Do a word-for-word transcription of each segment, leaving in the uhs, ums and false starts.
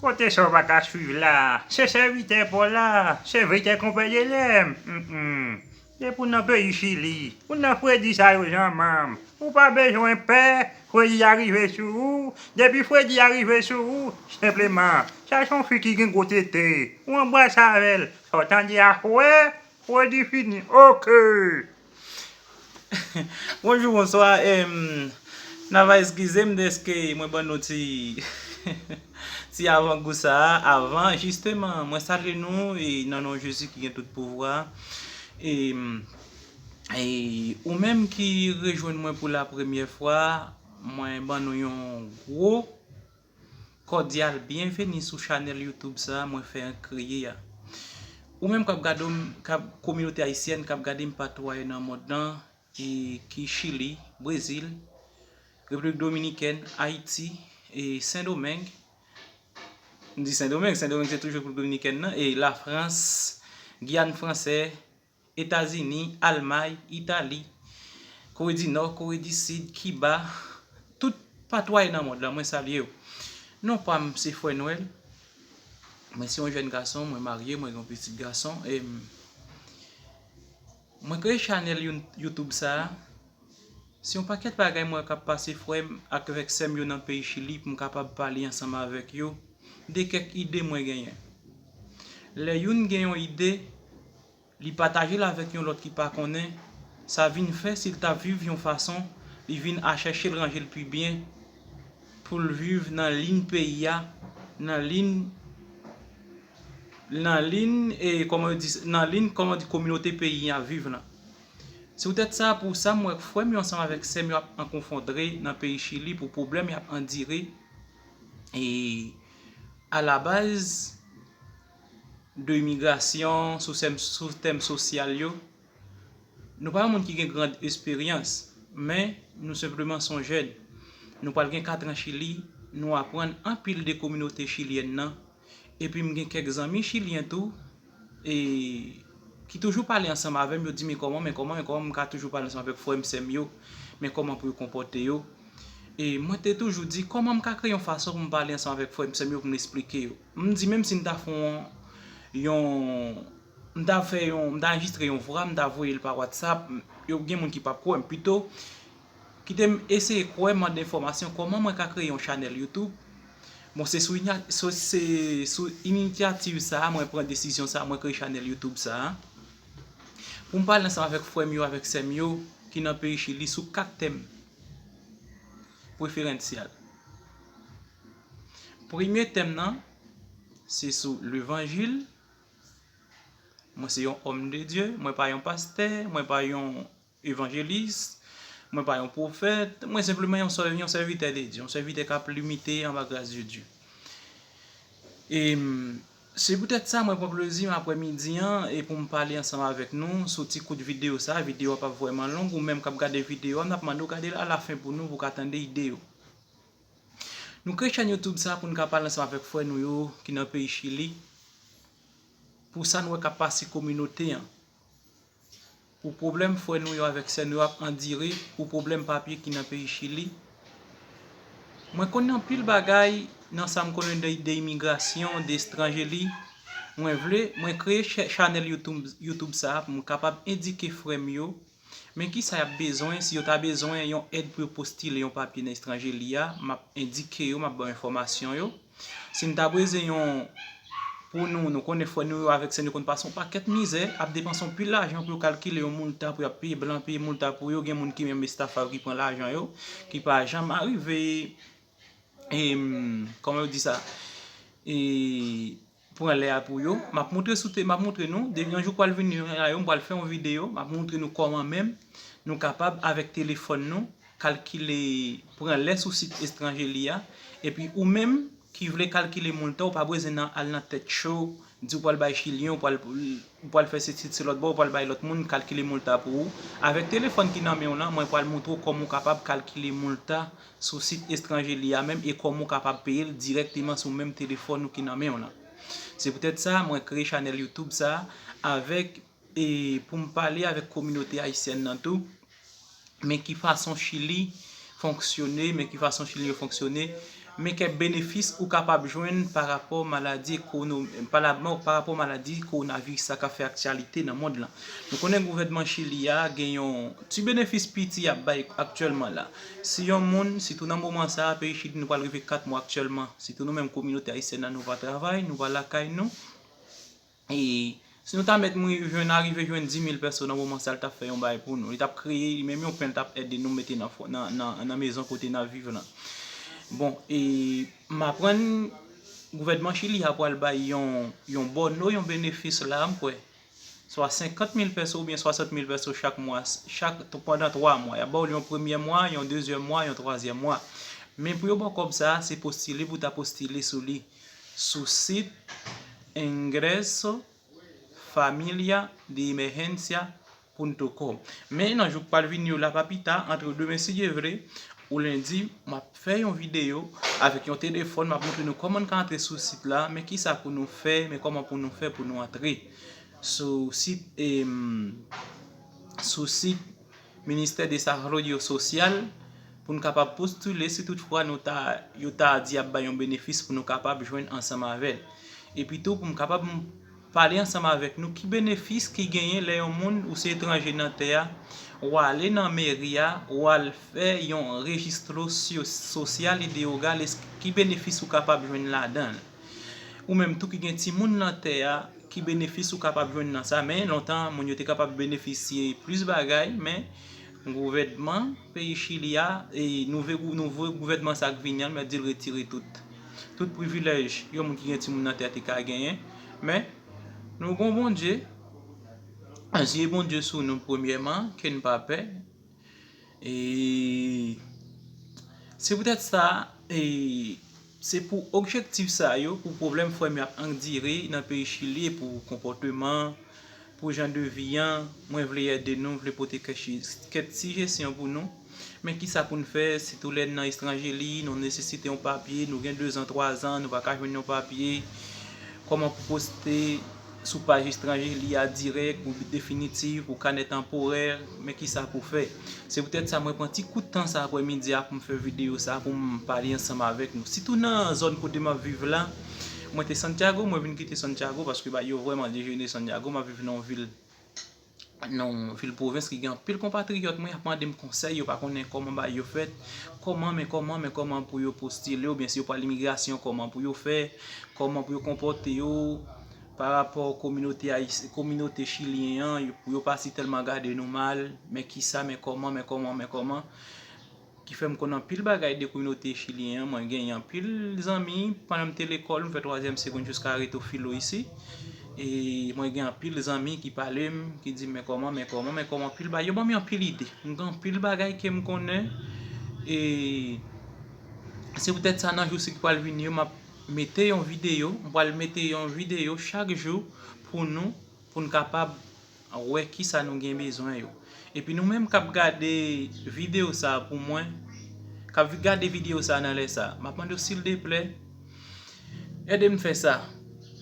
Kote sa w pa ka swiv la? Se sèvitè pa w la, sèvitè konpè Delè. Depi w nan peyi Chili, ou nan fredi sa yo jan manm. Ou pa bezwen pè, fredi a rive sou ou. Depi fredi a rive sou ou, senpleman, chache yon fi ki gen gwo tete. Ou anbrase avè l. Sa w tande a frè, fredi fini. Oke. Bonjou, bonswa. Em, n a va eskize m dèske mwen ban nou ti, ti avangou sa a. Avan, jisteman, mwen salye nou e nan non Jezi ki gen tout pouvwa. E, e ou menm ki rejwenn mwen pou la premyè fwa, mwen ban nou yon gwo kòdyal byenveni sou chanèl YouTube sa a mwen fè an kreye a. Ou menm k ap gade m, k ap, kominote ayisyèn k ap gade m patoupatou nan mond lan, e ki Chili, Brezil, Repiblik Dominikèn, Ayiti, e Sendomeng. M di Sendomeng, Sendomeng se toujou Repiblik Dominikèn nan, e Lafrans, Giyàn Fransè, Etazini, Almay, Itali, Kore di Nò, Kore di Sid, Kiba, tout patoupatou nan mond lan, mwen salye w. Non pa m se Frè Nwèl. Mwen se yon jèn gason, mwen marye, mwen gen yon pitit gason. E m, mwen kreye chanèl You-, YouTube sa a. Se yon pakèt bagay mwen k ap pase frè m ak avèk sè m yo nan peyi Chili pou m kapab pale ansanm avèk yo de kèk ide mwen genyen. Lè youn gen yon ide, li pataje l avèk yon lòt ki pa konnen, sa vin fè si l t ap viv yon fason, li vin a chèche l ranje l pi byen pou l viv nan liy peyi a, nan liy, nan liy, e, kòman yo di, nan liy, kòman yo di, kominote peyi a viv lan. Se poutèt sa, pou sa, m wè frè m yo ansanm avèk sè m yo ap ankonfwontre nan peyi Chili pou pwoblèm y ap andire, e, alabaz de imigrasyon, sou tèm, sou tèm sosyal yo. Nou pa yon moun ki gen gran esperyans, men nou senpleman se yon jèn. Nou pral gen kat an Chili, nou aprann anpil de kominote chilyèn nan. Epi m gen kèk zanmi chilyen tou, e ki toujou pale ansanm avè m, yo di, "Men kòman, men kòman, men kòman m ka toujou pale ansanm avèk frè m, sè m yo? Men kòman pou yo konpòte yo?" E mwen te toujou di, "Kòman m ka kreye yon fason pou m pale ansanm avèk frè m, sè m yo, pou m esplike yo?" M di, "Menm si m ta fè yon, yon, m ta fè yon, m ta anrejistre yon vwa, m ta voye l pa WhatsApp, yo gen moun ki p ap kwè m. Pito, kite m eseye kwè, mande enfòmasyon, kòman mwen ka kreye yon chanèl YouTube?" Bon, se sou inya-, se, se sou inisyativ sa a, mwen pran desizyon sa a, mwen kreye chanèl YouTube sa a, pou m pale ansanm avèk frè m yo, avèk sè m yo, ki nan peyi Chili, sou kat tèm preferansyèl. Premye tèm nan, se sou levanjil. Mwen se yon homme de Dieu, mwen pa yon pastè, mwen pa yon evanjelis, mwen pa yon pwofèt, mwen senpleman yon sè-, yon sèvitè de Dye, yon sèvitè k ap limite anba gras de Dye. E, m, se poutèt sa mwen pran plezi m aprè midi an e pou m pale ansanm avèk nou sou ti kout videyo sa. Videyo a p ap vrèman long, ou menm k ap gade videyo a, n ap mande w gade l alafen pou nou, pou w ka tande ide yo. Nou kreye chèn YouTube sa pou n ka pale ansanm avèk frè nou yo ki nan peyi Chili, pou sa n wè k ap pase kominote an, pou pwoblèm frè nou yo avèk sè nou yo ap andire, pou pwoblèm papye ki nan peyi Chili. Mwen konnen anpil bagay nan sa m konnen de, de imigrasyon, de estranjeri. Mwen vle, mwen kreye chè-, chanèl YouTube, YouTube sa a pou m kapab endike frè m yo men kisa y ap bezwen, si yo ta bezwen yon èd pou yo postile yon papye nan estranjeri a, m ap endike yo, m ap ba yo enfòmasyon yo. Si n ta bezwen yon, pou nou, nou konnen frè nou yo avèk sè nou konn pase yon pakèt mizè, ap depanse yon pil lajan pou yo kalkile yon moulta pou y ap peye blan, peye moulta pou yo, gen moun ki menm estaf a yo ki pran lajan yo, ki pa janm arive, e, kòman yo di sa? E, pran lè a pou yo. M ap moutre sou te, m ap moutre nou. De, yon jou pral vini la yo, m pral fè yon videyo. M ap moutre nou kòman menm nou kapab, avèk telefòn nou, kalkile, pran lè sou sit estranjeri a. Epi ou menm ki vle kalkile moulta, ou pa bezwen nan, al nan tèt cho, di w pral bay chilyen, ou pral, ou pral fè se sit se lòt bò, ou pral bay lòt moun kalkile moulta pou ou. Avèk telefòn ki nan men w lan, mwen pral moutre w kòman w kapab kalkile moulta sou sit estranjeri a menm e kòman w kapab peye l dirèkteman sou menm telefòn ou ki nan men w lan. Se poutèt sa, mwen kreye chanèl YouTube sa a avèk, e, pou m pale avèk kominote ayisyèn nan tou, men ki fason Chili fonksyone, men ki fason Chili yo fonksyone, men kèk benefis ou kapab jwenn pa rapò maladi ekono-, pa la-, pa rapò maladi kowonaviris sa k ap fè aktyalite nan mond lan. Nou konnen gouvènman Chili a gen yon ti benefis piti y ap bay aktyèlman la. Si yon moun, sitou nan moman sa a, peyi Chili nou pral rive kat mwa aktyèlman, sitou nou menm kominote ayisyèn nan nou pa travay, nou pa lakay nou. E si nou ta mèt mwen jwenn, arive jwenn dis mil pèso nan moman sa, l t ap fè yon bagay pou nou. Li t ap kreye li menm yon pen, l t ap ede nou mete nan, fo- nan, nan, nan mezon kote n ap viv lan. Bon, e m aprann gouvènman Chili a pral bay yon, yon bòno, yon benefis la, m kwè. Swa senkant mil pèso oubyen swasant mil pèso chak mwa, chak, pandan twa mwa. Y ap ba w li yon premyè mwa, yon dezyèm mwa, yon twazyèm mwa. Men pou yo ba w kòb sa a, se postile pou w ta postile sou li. Sou sit ingreso familia de emergencia punto com. Men nan jou k pral vini yo la pa pita, antre demen si Dye vle, ou lendi, m ap fè yon videyo avèk yon telefòn, m ap montre nou kòman n ka antre sou sit la, men kisa pou nou fè, men kòman pou nou fè pou nou antre sou sit, em, sou sit Ministè Desarrollo Social pou n kapab postile si toutfwa nou ta, yo ta di ap bay yon benefis pou nou kapab jwenn ansanm avè l. Epi tou, pou m kapab m pale ansanm avèk nou, ki benefis ki genyen lè yon moun, ou se etranje nan tè a, w ale nan meri a, w al fè yon registro sio- social e de hogares, ki benefis ou kapab jwenn ladan l? Ou menm tou ki gen timoun nan tè a, ki benefis ou kapab jwenn nan sa? Men lontan, moun yo te kapab benefisye plis bagay, men gouvènman peyi Chili a, e nouvo, nouvo gouvènman sa k vini an, m di l retire tout, tout privilèj yon moun ki gen timoun nan tè a te ka genyen. Men nou gon Bondye, zye Bondye sou nou premyèman, ke n pa pè. E se poutèt sa, e se pou objektif sa yo, pou pwoblèm frè m yo ap andire nan peyi Chili, e pou konpòteman, pou jan de vi an, mwen vle ede nou, vle pote kèk chi- kèk sijesyon pou nou. Men kisa pou n fè, sitou lè n nan etranje li, nou nesesite yon papye, nou gen dezan, twazan, nou pa ka jwenn yon papye. Kòman pou poste sou paj etranje li a dirèk, pou definitif, pou kanè tanporè, men kisa pou fè. Se poutèt sa mwen pran ti kout tan sa aprè midi a pou m fè videyo sa, pou m pale ansanm avèk nou. Sitou nan zòn kote m ap viv la, mwen te Santiago, mwen vin kite Santiago paske bagay yo vrèman dejene Santiago, m ap viv nan yon vil, nan yon vil pwovens ki gen anpil konpatriyòt mwen, y ap mande m konsèy, yo pa konnen kòman bagay yo fèt, kòman, men kòman, men kòman pou yo postile, oubyen si yo pral imigrasyon, kòman pou yo fè, kòman pou yo konpòte yo pa rapò kominote ayis- kominote chilyen an, yo- pou yo pa si tèlman gade nou mal, men kisa, men kòman, men kòman, men kòman. Ki fè m konn anpil bagay de kominote chilyen an. Mwen genyen anpil zanmi, pandan m te lekòl, m fè twazyèm segonn jiska reto filo isi. E mwen gen anpil zanmi ki pale m, ki di m, men kòman, men kòman, men kòman, anpil bagay. Yo ban m anpil ide. M gen anpil bagay ke m konnen. E se poutèt sa, nan jou ki pral vini yo, m ap mete yon videyo. M pral mete yon videyo chak jou pou nou, pou n kapab wè kisa nou gen bezwen yo. Epi nou menm k ap gade videyo sa pou mwen, k ap gade videyo sa nan lè sa, m ap mande w sildeplè, ede m fè sa.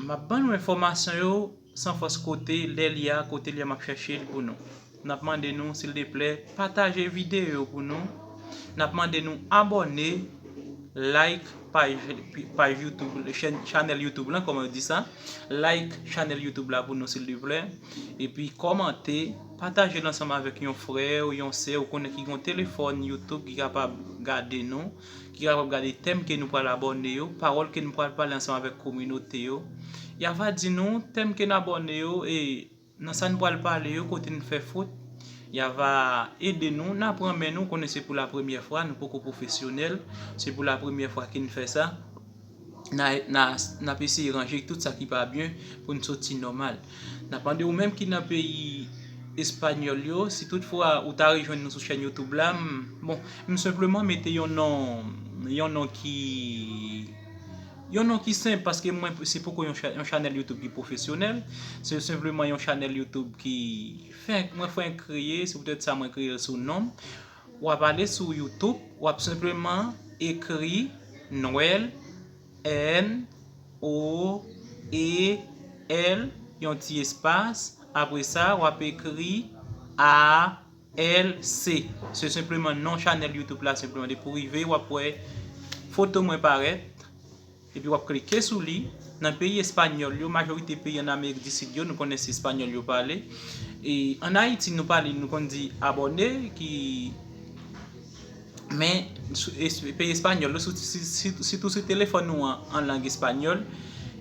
M ap ban nou enfòmasyon yo san fòs kote, lè li a, kote li a, m ap chèche l pou nou. N ap mande nou, sildeplè, pataje videyo yo pou nou. N ap mande nou abòne, like paj, paj YouTube, chèn, chanèl YouTube lan, kòman yo di sa. Like chanèl YouTube la pou nou, sildeplè. Epi kòmante, pataje l ansanm avèk yon frè w, yon sè w konnen ki gen yon telefòn YouTube ki kapab gade nou, ki kapab gade tèm ke nou pral abòne yo, pawòl ke nou pral pale ansanm avèk kominote yo. Y a va di nou tèm ke n abòne yo, e nan sa n pral pale yo, kote n fè fot, y a va ede nou, n ap pran men nou, konnen se pou la premyè fwa, nou poko pwofesyonèl, se pou la premyè fwa ke n fè sa. N a, n a, n ap eseye ranje tout sa ki pa byen pou n soti nòmal. N ap mande ou menm ki nan peyi espanyòl yo, si toutfwa ou ta rejwenn nou sou chèn YouTube la, m, bon, m senpleman mete yon non, yon non ki, yon non ki senp, paske mwen, se poko yon cha- yon chanèl YouTube ki pwofesyonèl, se senpleman yon chanèl YouTube ki fè, mwen fè kreye, se poutèt sa mwen kreye l sou non m. W ap ale sou YouTube, w ap senpleman ekri Noël, N O E L, yon ti espas. Apre sa, w ap ekri A L C. Se senpleman non chanèl YouTube la, senpleman. Depi w rive, w ap wè foto mwen parèt, epi w ap klike sou li. Nan peyi espanyòl yo, majorite peyi an Amerik di Sid yo, nou konnen se espanyòl yo pale. E an Ayiti, nou pale, nou konn di abòne, ki, men sou es- peyi espanyòl yo, sou- si- si- sitou sou telefòn nou an, an lang espanyòl,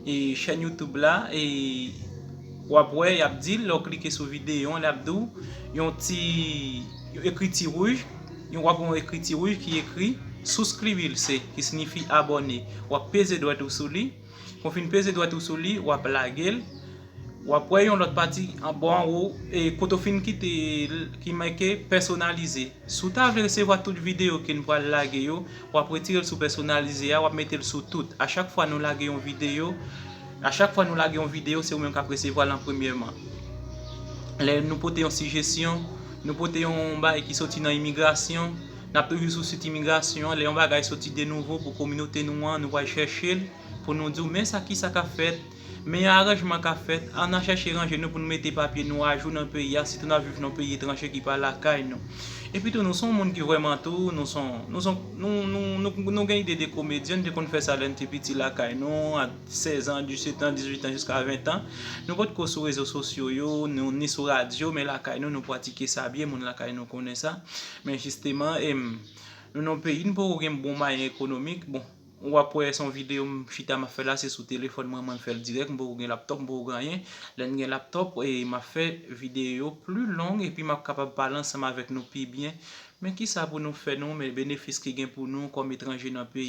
e chèn YouTube la, e w ap wè, y ap di, lè w klike sou videyo an, l ap di w yon ti yon ekriti wouj, yon, w ap wè yon ekriti wouj ki ekri suscribirse, ki siyifi abòne. W ap peze dwèt ou sou li. Kon fin peze dwèt ou sou li, w ap lage l. W ap wè yon lòt pati anba anwo, e kote w fin kite l, ki make pèsonalize. Si w ta vle resevwa tout videyo ke n pral lage yo, w ap retire l sou pèsonalize a, w ap mete l sou tout. A chak fwa nou lage yon videyo, a chak fwa nou lage yon videyo, se ou menm k ap resevwa l an premyèman. Lè nou pote yon sijesyon, nou pote yon bagay ki soti nan imigrasyon, n ap toujou sou sit imigrasyon an. Lè yon bagay soti de nouvo pou kominote nou an, nou pral chèche l pou nou di w, men sa ki sa k ap fèt, men yon aranjman k ap fèt, ann al chèche ranje nou pou nou mete papye nou ajou nan peyi a, sitou n ap viv nan peyi etranje ki pa lakay nou. Epi tou, nou se yon moun ki vrèman tou, nou se yon, nou se yon, nou, nou, nou, nou gen ide de komedyen, nou te konn fè sa lè n te piti lakay nou, a sèz an, disèt an, dizuit an, jiska ven an. Nou potko sou rezo sosyo yo, nou, ni sou radyo, men lakay nou, nou pratike sa byen, moun lakay nou konnen sa. Men jisteman, em, nou nan yon peyi, nou poko gen bon mwayen ekonomik. Bon, w ap wè se yon videyo m chita m ap fè la, se sou telefòn mwen, mwen m fè l dirèk, m poko gen laptòp, m poko gen anyen. Lè n gen laptòp, e m ap fè videyo yo pli long, epi m ap kapab pale ansanm avèk nou pi byen. Men kisa pou nou fè nou, men benefis ki gen pou nou kòm etranje nan peyi.